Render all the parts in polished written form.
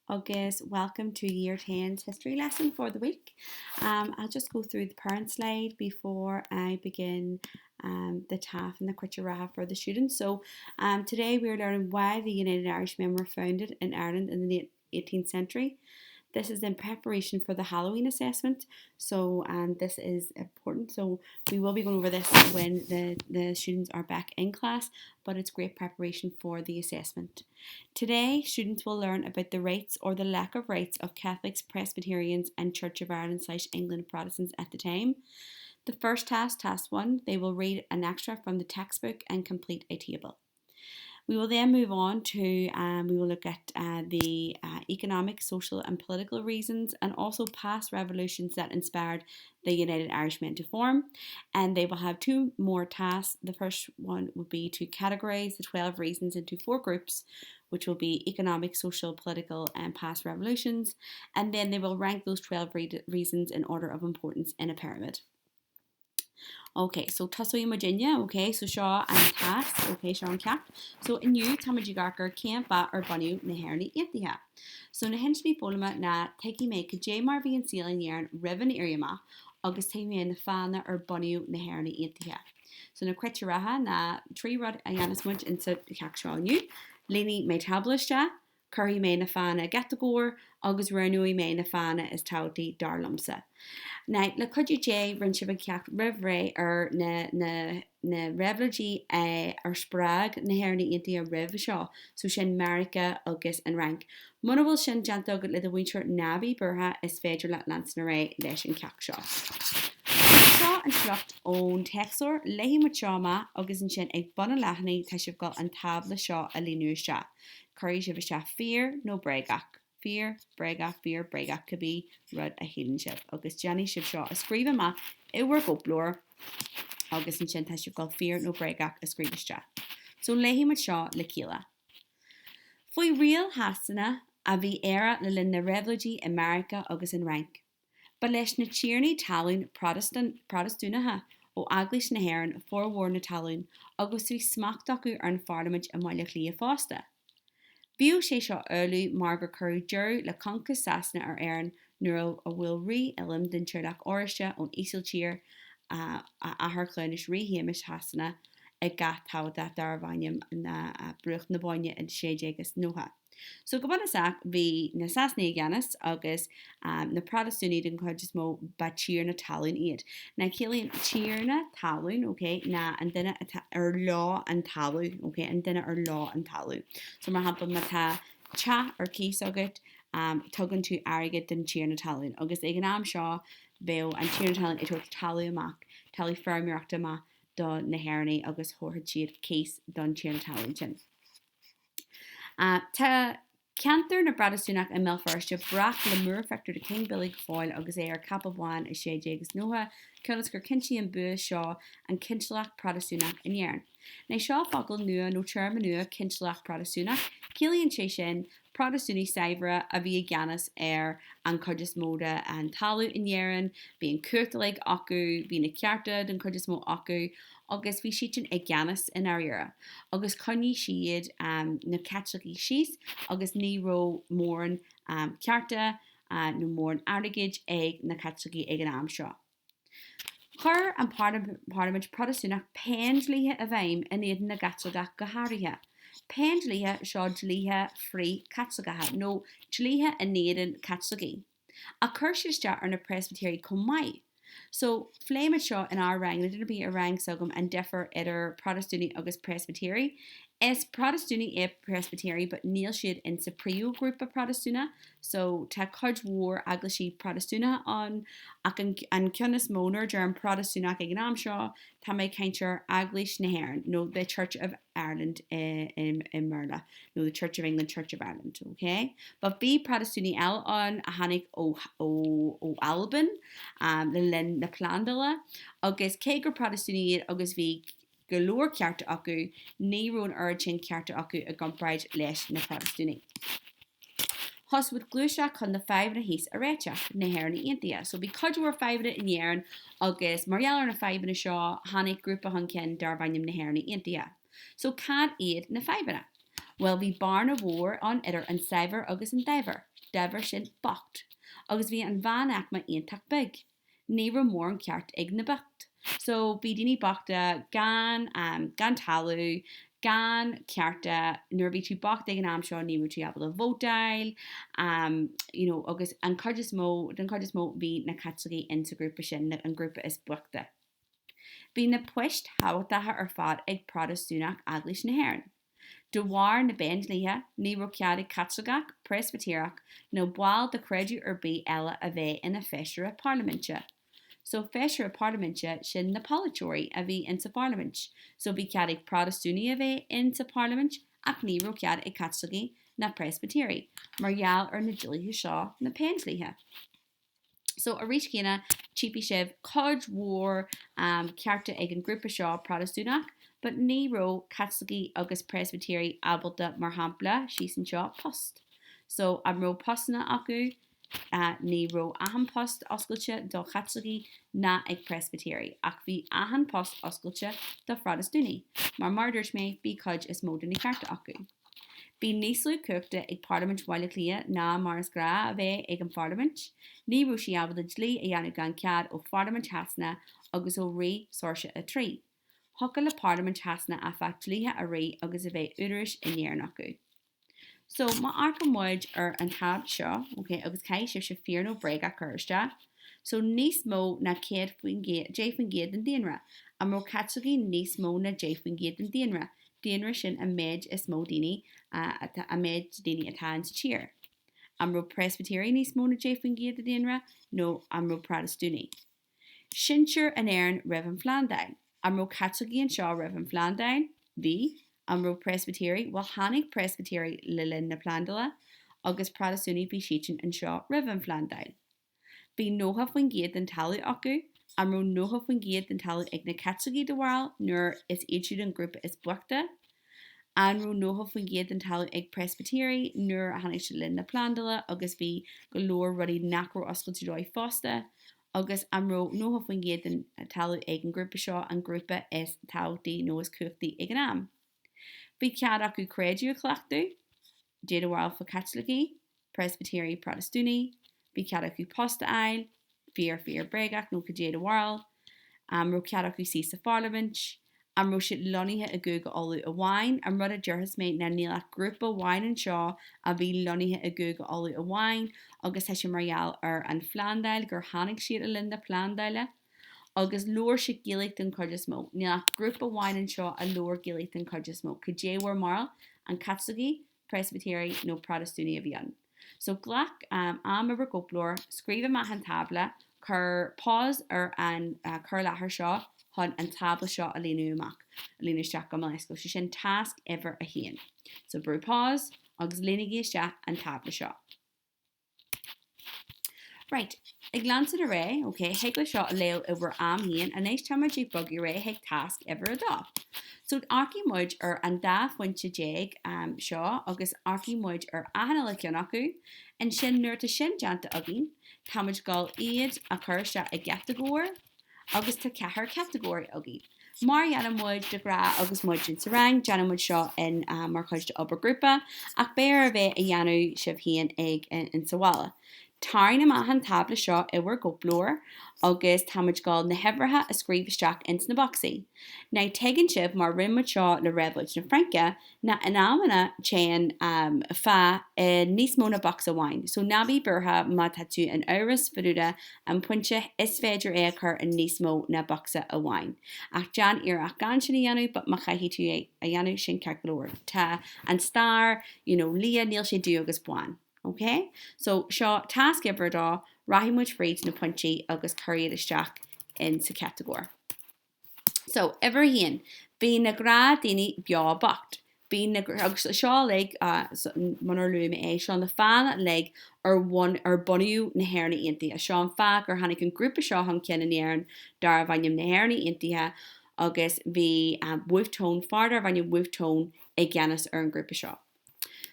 Agus welcome to Year 10's history lesson for the week. Um, I'll just go through the parent slide before I begin um, the TAF and the Cruite Reatha for the students. So um, today we are learning why the United Irishmen were founded in Ireland in the 18th century. This is in preparation for the Halloween assessment, so um, this is important. So we will be going over this when the, the students are back in class, but it's great preparation for the assessment. Today, students will learn about the rights or the lack of rights of Catholics, Presbyterians, and Church of Ireland slash England Protestants at the time. The first task, task one, they will read an extract from the textbook and complete a table. We will then move on to, um, we will look at uh, the uh, economic, social, and political reasons, and also past revolutions that inspired the United Irishmen to form. And they will have two more tasks. The first one would be to categorize the 12 reasons into four groups, which will be economic, social, political, and past revolutions. And then they will rank those 12 re- reasons in order of importance in a pyramid. Ok, so tosóidh muidinne, ok, so seo an tasc, ok, seo an ceacht. So inniu táimid ag amharc ar cén fáth ar bunaíodh na hÉireannaigh Aontaithe. So na hinsintí foghlama ná tuigfidh mé cad é mar bhí an saol in Éirinn roimh an Éirí Amach agus tuigfidh mé na fáthanna ar bunaíodh na hÉireannaigh Aontaithe. So na Cruite Reatha ná trí rud a dhéanfas muid insa cheacht seo inniu. Líonfaidh mé tábla isteach, Cuirfidh mé na fáthanna i gcatagóir agus roghnóidh mé na fáthanna is tábhachtaí dar liomsa. Now, le cuidiú Dé, rinne sibh an ceacht roimh ré ar na na na réabhlóidí ar spreag na hÉireannaigh Aontaithe roimhe seo, so sin Meiriceá agus an Fhrainc. Muna bhfuil sin déanta agat le do mhúinteoir, ná bí buartha, is féidir leat leanstan ar aghaidh leis an ceacht seo. Seo an sliocht ón téacsleabhar, léifidh muid seo amach agus ansin ag bun an leathanaigh tá sibh ag dul an tábla seo a líonadh isteach. Cuirfidh sibh isteach fíor nó bréagach, fíor, bréagach, fíor, bréagach, cibé rud a shíleann sibh. Agus déanfaidh sibh seo a scríobh amach i bhur gcóipleabhar agus ansin tá sibh ag dul fíor nó bréagach a scríobh isteach. So léifidh muid seo le chéile. Faoi riail Shasana a bhí Éire le linn na réabhlóidí i Meiriceá agus an Fhrainc. Ba leis na tiarnaí talún Protastúnacha ó Eaglais na hÉireann formhór na talún agus bhí smacht acu ar an pharlaimint i mBaile Átha Cliath fosta. Bhíodh sé seo amhlaidh mar gur cuireadh deireadh le concas Sasana ar Éirinn nuair a bhuail Rí Uilliam den Teaghlach Oráiste ón Ísiltír a athair cleamhnais Rí Shéamais Shasana i gcath tábhachtach darbh ainm Bruach na Bóinne in 1690. So go bunúsach bhí na Sasanaigh i gceannas agus na Protastúnaigh den chuid is mó ba tiarna talún iad. Now ciallaíonn tiarna talún, ok, ná an duine atá ar leo an talamh, ok, an duine ar leo an talamh. So mar shampla má tá teach ar cíos agat, tugann tú airgead don tiarna talún agus ag an am seo bheadh an tiarna talún ag tabhairt talamh amach, talamh feirmeoireachta amach do na hÉireannaigh agus thabharfadh siad cíos don tiarna talún sin. Tá ceantar na bProtastúnach i mBéal Feirste breac le múrphictiúr de King Billy go fóill agus é ar capall bán i 1690, cionn is gur chinntigh an bua seo an cinsealach Protastúnach in Éirinn. Now seo focal nua nó téarma nua, cinsealach Protastúnach. Ciallaíonn sé sin Protastúnaigh saibhre a bhí i gceannas ar an chuid is mó de an talamh in Éirinn, bhí an chumhacht uilig acu, bhí na cearta den chuid is mó acu agus bhí siadsan i gceannas i ndáiríre agus choinnigh siad na Caitlicigh síos agus ní raibh mórán cearta nó mórán airgid ag na Caitlicigh ag an am seo. Chuir an Parlaimint Protastúnach péindlíthe i bhfeidhm in éadan na gCaitliceach go háirithe. Péindlíthe, seo dlíthe frith-Chaitliceacha nó dlíthe in éadan Caitlicigh. Ach chuir siad isteach ar na Preispitéirigh chomh maith. So, phléigh muid seo in ár rang, duine ar bith i rang s'agam an difear idir Protastúnaigh agus Preispitéirigh. Is Protastúnaigh iad Preispitéirigh but níl siad in sa príomhghrúpa Protastúnach. So, tá cuid mhór eaglaisí Protastúnacha ann ach an an ceann is mó nuair a deirim Protastúnach ag an am seo, tá mé ag caint ar Eaglais na hÉireann nó The Church of Ireland i mBéarla, nó the Church of England, Church of Ireland, ok? But bhí Protastúnaigh eile ann a tháinig ó ó Albain le linn na Plandála agus cé gur Protastúnaigh iad agus bhí go leor cearta acu, ní raibh an oiread sin cearta acu i gcomparáid leis na Protastúnaigh. Thosaigh gluaiseacht chun na fadhbanna thíos a réiteach, na hÉireannaigh Aontaithe. So bhí cuid mhór fadhbanna in Éirinn agus mar gheall ar na fadhbanna seo tháinig grúpa chun cinn darbh ainm na hÉireannaigh Aontaithe. So cad iad na fadhbanna? Bhuel, bhí bearna mhór ann idir an saibhir agus an daibhir, daibhir sin bocht, agus bhí an mheánaicme iontach beag. Ní raibh mórán ceart ag na boicht. So, bhí daoine bochta gan, gan talamh, gan cearta, nuair a bhí tú bocht ag an am seo ní raibh tú ábalta vótáil, you know, agus an chuid is mó, den chuid is mó bhí na Caitlicigh in sa ghrúpa sin, an grúpa is boichte. Bhí na poist thábhachtacha ar fad ag Protastúnach Eaglais na hÉireann. De bharr na bPéindlíthe, ní raibh cead ag Caitliceach, Preispitéireach nó ball de chreideamh ar bith eile a bheith ina feisire parlaiminte. So feisire parlaiminte, sin na polaiteoirí a bhí insa pharlaimint. So bhí cead ag Protastúnaigh a bheith insa pharlaimint ach ní raibh cead ag Caitlicigh ná Preispitéirigh, mar gheall ar na dlíthe seo, na Péindlíthe. So arís céanna, tchífidh sibh cuid mhór cearta ag an grúpa seo Protastúnach, but ní raibh Caitlicigh agus Preispitéirigh ábalta, mar shampla, síos anseo, post. So an raibh postanna acu? Ní raibh achan post oscailte do Chaitlicigh ná ag Preispitéirigh, ach bhí achan post oscailte do Phrotastúnaigh, mar mar a dúirt mé, bhí cuid is mó de na cearta acu. Bhí níos lú cumhachta ag Parlaimint Bhaile Átha Cliath ná mar is gnáth a bheith ag an pharlaimint. Ní raibh sí ábalta dlí a dhéanamh gan cead ó Pharlaimint Shasana agus ó Rí Seoirse 3. Thiocfadh le Parlaimint Shasana áfach dlíthe a rith agus a bheith údarais in Éirinn acu. So, má amharcann muid ar an tábla seo, ok, agus caithfidh sibhse fíor nó bréagach a chur isteach, So níos mó ná 100%, 10% den daonra. An raibh Caitlicigh níos mó ná 10% den daonra? Daonra sin an méid is mó daoine atá, an méid daoine atá in sa tír. An raibh Preispitéirigh níos mó ná 10% de daonra nó an raibh Protastúnaigh? Sinsir in Éirinn roimh an Phlandáil. An raibh Caitlicigh anseo roimh an Phlandáil? Bhí. An raibh Preispitéirigh? Bhuel tháinig Preispitéirigh le linn na Plandála agus Protastúnaigh bhí siadsan anseo roimh an Phlandáil. Bhí 90% den talamh acu. An raibh 90% den talamh ag na Caitlicigh do bharúil nuair is iad siúd an grúpa is boichte? An raibh 90% den talamh ag Preispitéirigh nuair a tháinig siad le linn na Plandála agus bhí go leor rudaí nach raibh oscailte dóibh fosta? Agus an raibh 90% den talamh ag an grúpa seo, an grúpa is tábhachtaí nó is cumhachtaí ag an am? Bhí cead acu creideamh a chleachtadh? Cad é do bharúil fá Chaitlicigh? Preispitéirigh, Protastúnaigh, bhí cead acu post a fháil, fíor, fíor, bréagach nó cad é do bharúil? An raibh cead acu suí sa pharlaimint? An raibh siad lonnaithe i gCúige Uladh amháin? An rud a déarfas mé ná níl ach grúpa amháin anseo a bhí lonnaithe i gCúige Uladh amháin agus tá sé mar gheall ar an phlandáil gur tháinig siad le linn na plandála agus labhair siad Gaeilge den chuid is mó. Níl ach grúpa amháin anseo a labhair Gaeilge den chuid is mó. Cad é bhur mbarúil? An Caitlicigh? Preispitéirigh nó Protastúnaigh a bhí ann. So glac am i bhur gcóipleabhar, scríobh amach an tábla, cuir pause ar an cur i láthair seo chun an tábla seo a líonadh amach, a líonadh isteach gabh mo leithscéal. So sin tasc uimhir a haon. So brú pause agus líonaigí isteach an tábla seo. Right, ag leanstan ar aghaidh, ok, thig libh seo a léamh i bhur am féin, anois tá muid ag bogadh ar aghaidh chuig tasc uimhir a dó. So amharcfaidh muid ar an dá phointe déag seo agus amharcfaidh muid ar achan uile cheann acu. Ansin nuair atá sin déanta againn, tá muid ag dul iad a chur isteach i gcatagóir. agus tá ceathair catagóirí againn. Mar a dhéanann muid de ghnáth agus muid in sa rang, déanann muid seo in mar chuid de obair grúpa, ach b'fhéidir a bheith a dhéanamh sibh féin ag in sa bhaile. Tarraing amach an tábla seo i bhur gcóipleabhar agus tá muid ag dul na huimhreacha a scríobh isteach ins na bocsaí. Now tuigeann sibh mar rinne muid seo le Réabhlóid na Fraince, ná in amanna téann fáth i níos mó ná bocsa amháin. So ná bí buartha má tá tú in amhras fá dtaobh de an pointe, is féidir é a chur i níos mó ná bocsa amháin. Ach déan iarracht gan sin a dhéanamh but má chaithfidh tú é a dhéanamh, sin ceart go leor. Tá an stair, you know, liath, níl sé dubh agus bán. Ok? So seo tasc uimhir a dó, rachaidh muid fríd na pointí agus cuir iad isteach in sa chatagóir. So, uimhir a haon, bhí na gnáthdhaoine beo bocht. Bhí na, agus seo uilig, munar luaigh mé é, seo na fáthanna uilig ar bhun, ar bunaíodh na hÉireannaigh Aontaithe. Seo an fáth gur tháinig an grúpa seo chun cinn in Éirinn darbh ainm na hÉireannaigh Aontaithe agus bhí Wolfe Tone, fear darbh ainm Wolfe Tone i gceannas ar an ghrúpa seo.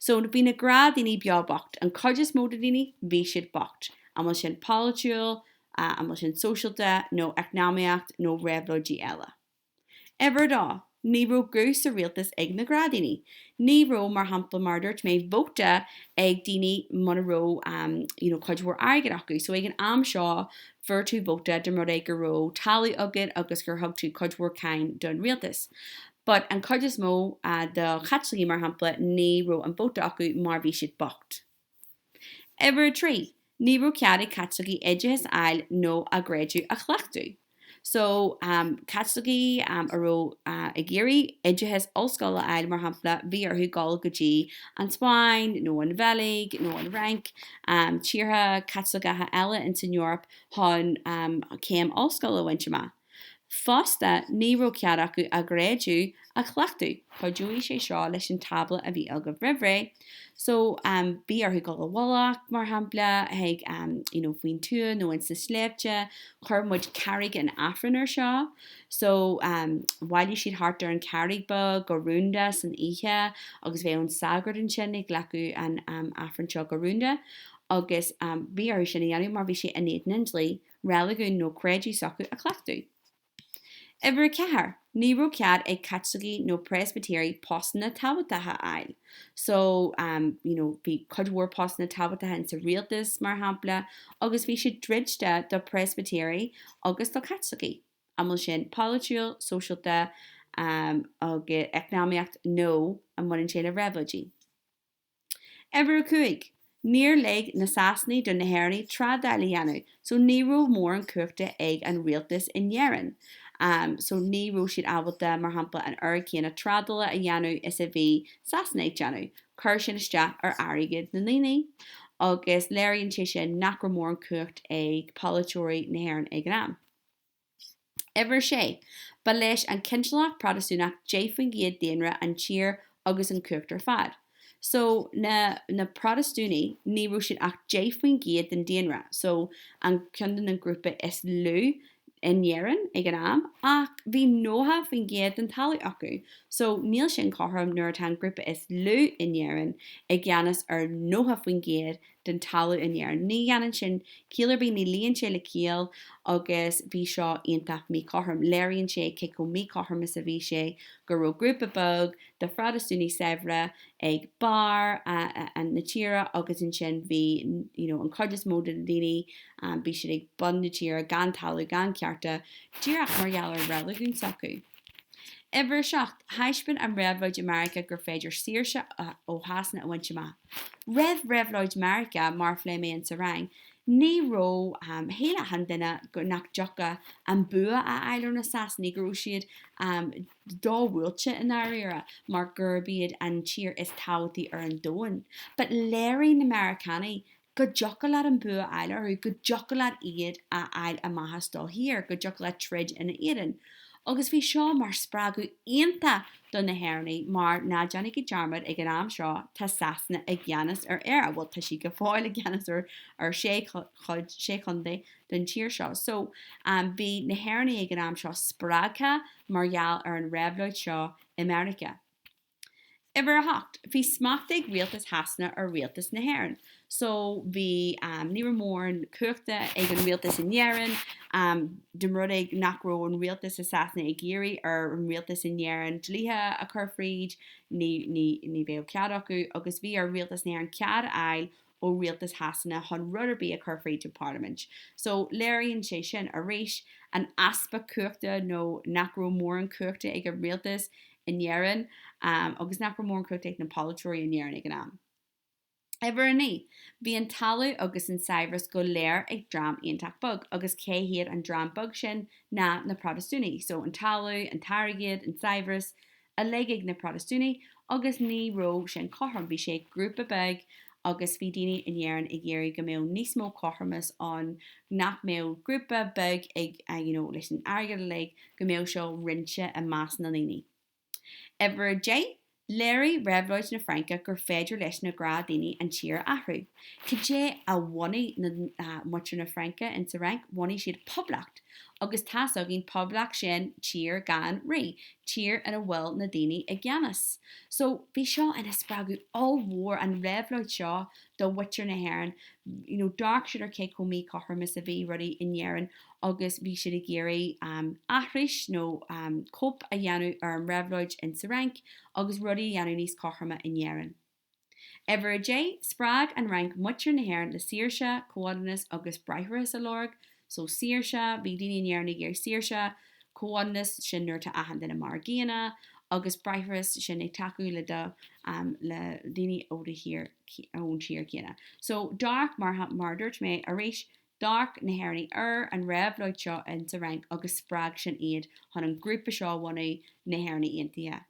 So, bhí na gnáthdhaoine beo bocht. An chuid is mó de dhaoine, bhí siad bocht. An bhfuil sin polaitiúil, an bhfuil sin sóisialta, nó eacnamaíocht, nó réabhlóidí eile. Uimhir a dó. Ní raibh guth sa rialtas ag na gnáthdhaoine. Ní raibh, mar shampla, mar a dúirt mé, vóta ag daoine muna raibh you know cuid mhór airgid acu. So ag an am seo fuair tú vóta dá mba rud é go raibh talamh agat agus gur thug tú cuid mhór cáin don rialtas. But an chuid is mó de Chaitlicigh, mar shampla, ní raibh an vóta acu mar bhí siad bocht. Uimhir 3, Ní raibh cead ag Caitlicigh oideachas a fháil nó a gcreideamh a chleachtadh. So, Caitlicigh a raibh ag iarraidh oideachas ollscoile a fháil, mar shampla, bhí orthu dul go dtí an Spáinn nó an Bheilg nó an Fhrainc, tíortha Caitliceacha eile ins an Eoraip chun céim ollscoile a bhaint amach. Fosta, ní raibh cead acu a gcreideamh a chleachtadh. Cuideoidh sé seo leis an tábla a bhí agaibh roimh ré. So, bhí orthu dul i bhfolach, mar shampla, chuig, you know, faoin tuath nó ins na sléibhte. Chuir muid carraig an Aifrinn ar seo. So, bhailigh siad thart ar an charraig beag go rúnda san oíche agus bheadh an sagart ansin ag glacadh an Aifrinn seo go rúnda. Agus bhí orthu sin a dhéanamh mar bhí sé in éadan an dlí. reiligiún nó creideamh s'acu a chleachtadh. Uimhir 4, Ní raibh cead ag Caitlicigh nó Preispitéirigh postanna tábhachtacha a fháil. So, you know, bhí cuid mhór postanna tábhachtacha insa rialtas, mar shampla, agus bhí siad druidte do Preispitéirigh agus do Chaitlicigh. An bhfuil sin polaitiúil, sóisialta, agus eacnamaíocht nó an mbaineann sé le réabhlóidí? Uimhir 5, Níor lig na Sasanaigh do na hÉireannaigh trádáil a dhéanamh, so ní raibh mórán cumhachta ag an rialtas in Éirinn. So ní raibh siad ábalta, mar shampla, an oiread céanna trádála a dhéanamh is a bhí Sasana ag déanamh. Chuir sin isteach ar airgead na ndaoine agus léiríonn sé sin nach raibh mórán cumhacht ag polaiteoirí na hÉireann ag an am. Uimhir 6. Ba leis an Cinsealach Protastúnach 10% daonra an tír agus an cumhacht ar fad. So, na na Protastúnaigh, ní raibh siad ach 10% den daonra, so an ceann de na grúpa is lú in Éirinn ag an am, ach bhí 90% den talamh acu. So, níl sin cothrom nuair atá an grúpa is lú in Éirinn i gceannas ar 90% den talamh in Éirinn. Ní dhéanann sin ciall ar bith, ní luíonn sé le ciall agus bhí seo iontach míchothrom. Léiríonn sé cé chomh míchothrom is a bhí sé go raibh grúpa beag de Phrotastúnaigh saibhre ag barr na tíre agus ansin bhí you know an chuid is mó de na daoine, bhí siad ag bun na tíre gan talamh, gan cearta, díreach mar gheall ar reiligiún s'acu. Uimhir 7, Thaispeáin an réabhlóid i Meiriceá gur féidir saoirse ó Shasana a bhaint amach. Roimh réabhlóid Meiriceá, mar a phléigh mé in sa rang, ní raibh, shíl achan duine go nach dtiocfadh an bua a fháil ar na Sasanaigh, go raibh siad do-bhuailte i ndáiríre mar gurb iad an tír is tábhachtaí ar an domhan. But léirigh na Meiriceánaigh go dtiocfadh leat an bua a fháil orthu, go dtiocfadh leat iad a fháil amach as do thír, go dtiocfadh leat troid ina éadan. Agus bhí seo mar spreagadh iontach do na hÉireannaigh mar, ná déanaigí dearmad, ag an am seo tá Sasana i gceannas ar Éire, bhuel tá siad go fóill i gceannas ar ar sé chuid, sé chontae den tír seo. So, bhí na hÉireannaigh ag an am seo spreagtha mar gheall ar an réabhlóid seo i Meiriceá. Uimhir 8. Bhí smacht ag rialtas Shasana ar rialtas na hÉireann. So, bhí, ní raibh mórán cumhachta ag an rialtas in Éirinn, dá mba rud é nach raibh an rialtas i Sasana ag iarraidh ar an rialtas in Éirinn dlíthe a chur fríd, ní, ní, ní bheadh cead acu, agus bhí ar rialtas na hÉireann cead a fháil ó rialtas Shasana chun rud ar bith a chur fríd an bparlaimint. So, léiríonn sé sin arís an easpa cumhachta nó nach raibh mórán cumhachta ag an rialtas in Éirinn agus nach raibh mórán cumhachta ag na polaiteoirí in Éirinn ag an am. Uimhir 9. Bhí an talamh agus an saibhreas go léir ag dream iontach beag agus cé hiad an dream beag sin ná na Protastúnaigh. So, an talamh, an t-airgead, an saibhreas, uilig ag na Protastúnaigh agus ní raibh sin cothrom. Bhí sé ag grúpa beag agus bhí daoine in Éirinn ag iarraidh go mbeadh níos mó cothromas ann, nach mbeadh grúpa beag ag you know leis an airgead uilig, go mbeadh seo roinnte i measc na ndaoine. Uimhir 10, Léirigh Réabhlóid na Fraince gur féidir leis na gnáthdhaoine an tír a athrú. Cad é a bhunaigh na muintir na Fraince insa Fhrainc? Bhunaigh siad poblacht. Agus tá's againn poblacht sin tír gan rí, tír ina bhfuil na daoine i gceannas. So bhí seo ina spreagadh ollmhór an réabhlóid seo do. do mhuintir na hÉireann. You know, d'amharc siad ar cé chomh míchothrom is a bhí rudaí in Éirinn agus bhí siad ag iarraidh aithris nó cóip a dhéanamh ar an réabhlóid in sa Fhrainc agus rudaí a dhéanamh níos cothroime in Éirinn. Uimhir 10, Spreag an Fhrainc muintir na hÉireann le saoirse, comhionannas agus bráithreachas a lorg. So saoirse, bhí daoine in Éirinn ag iarraidh saoirse, comhionannas, sin nuair atá achan duine mar gcéanna, agus bráithreachas, sin ag tacú le do, le daoine ó do thír, ón tír céanna. So d'amharc, mar, mar a dúirt mé arís, D'amharc na hÉireannaigh ar an réabhlóid seo in sa Fhrainc agus spreag sin iad chun an grúpa seo a bhunú, Na hÉireannaigh Aontaithe.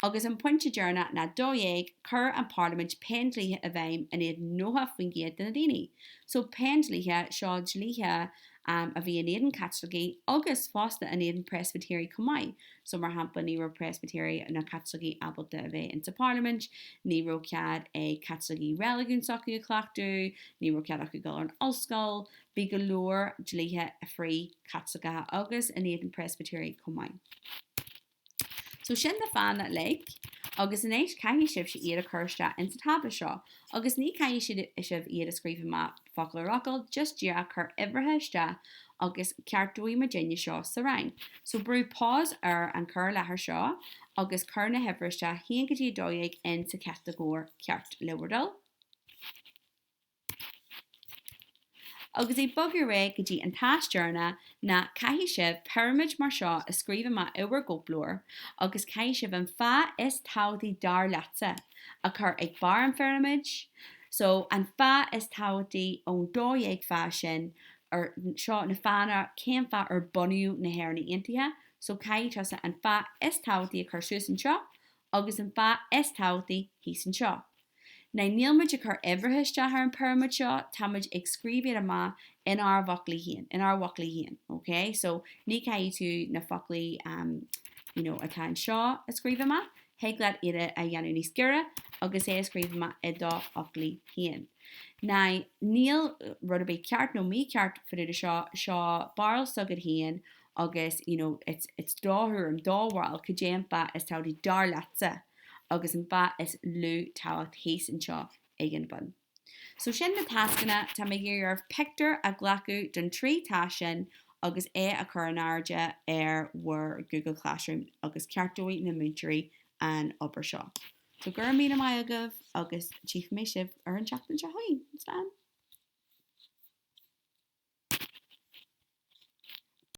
Agus an pointe deireanach ná 12, chuir an Parlaimint péindlíthe i bhfeidhm in éadan 90% de na daoine. So péindlíthe, seo dlíthe a bhí in éadan Caitlicigh agus fosta in éadan Preispitéirigh chomh maith. So mar shampla ní raibh Preispitéirigh ná Caitlicigh ábalta a bheith insa Parlaimint, ní raibh cead ag Caitlicigh reiligiún s'acu a chleachtadh, ní raibh cead acu dul ar an ollscoil, bhí go leor dlíthe frith-Chaitliceacha agus in éadan Preispitéirigh chomh maith. So sin na fáthanna uilig agus anois caithfidh sibhse iad a chur isteach insa tábla seo agus ní caithfidh sibh iad a scríobh amach focal ar fhocal, just díreach cuir uimhreacha isteach agus ceartóidh muidinne seo sa rang. So brú pause ar an cur i láthair seo agus cuir na huimhreacha isteach 1 go dtí 12 in sa chatagóir ceart le bhur dtoil. Agus ag bogadh ar aghaidh go dtí an tasc deireanach ná caithfidh sibh pirimid mar seo a scríobh amach i bhur gcóipleabhar agus caithfidh sibh an fáth is tábhachtaí dar leatsa a chur ag barr an phirimid. So an fáth is tábhachtaí ón 12 fáth sin ar seo na fáthanna cén fáth ar bunaíodh na hÉireannaigh Aontaithe so caithfidh tusa an fáth is tábhachtaí a chur suas anseo agus an fáth is tábhachtaí thíos anseo. Now níl muid ag cur uimhreacha isteach ar an pirimid seo, tá muid ag scríobh iad amach inár bhfoclaí féin, inár bhfoclaí féin, ok? So ní caithfidh tú na foclaí um, you know, atá anseo a scríobh amach, thig leat iad a dhéanamh níos giorra agus é a scríobh amach i do fhoclaí féin. Now níl rud ar bith ceart nó mícheart fá dtaobh de seo, seo barúil s'agat féin agus you know, it's, it's do thuairim, do bharúil, cad é an fáth is tábhachtaí dar leatsa agus an fáth is lú tábhacht thíos anseo ag an bun. So sin na tascanna, tá mé ag iarraidh oraibh pictiúr a ghlacadh den trí tasc sin agus é a chur in airde ar bhur Google Classroom agus ceartóidh na múinteoirí an obair seo. So go raibh míle maith agaibh agus tchífidh mé sibh ar an tseachtain seo chugainn. Slán!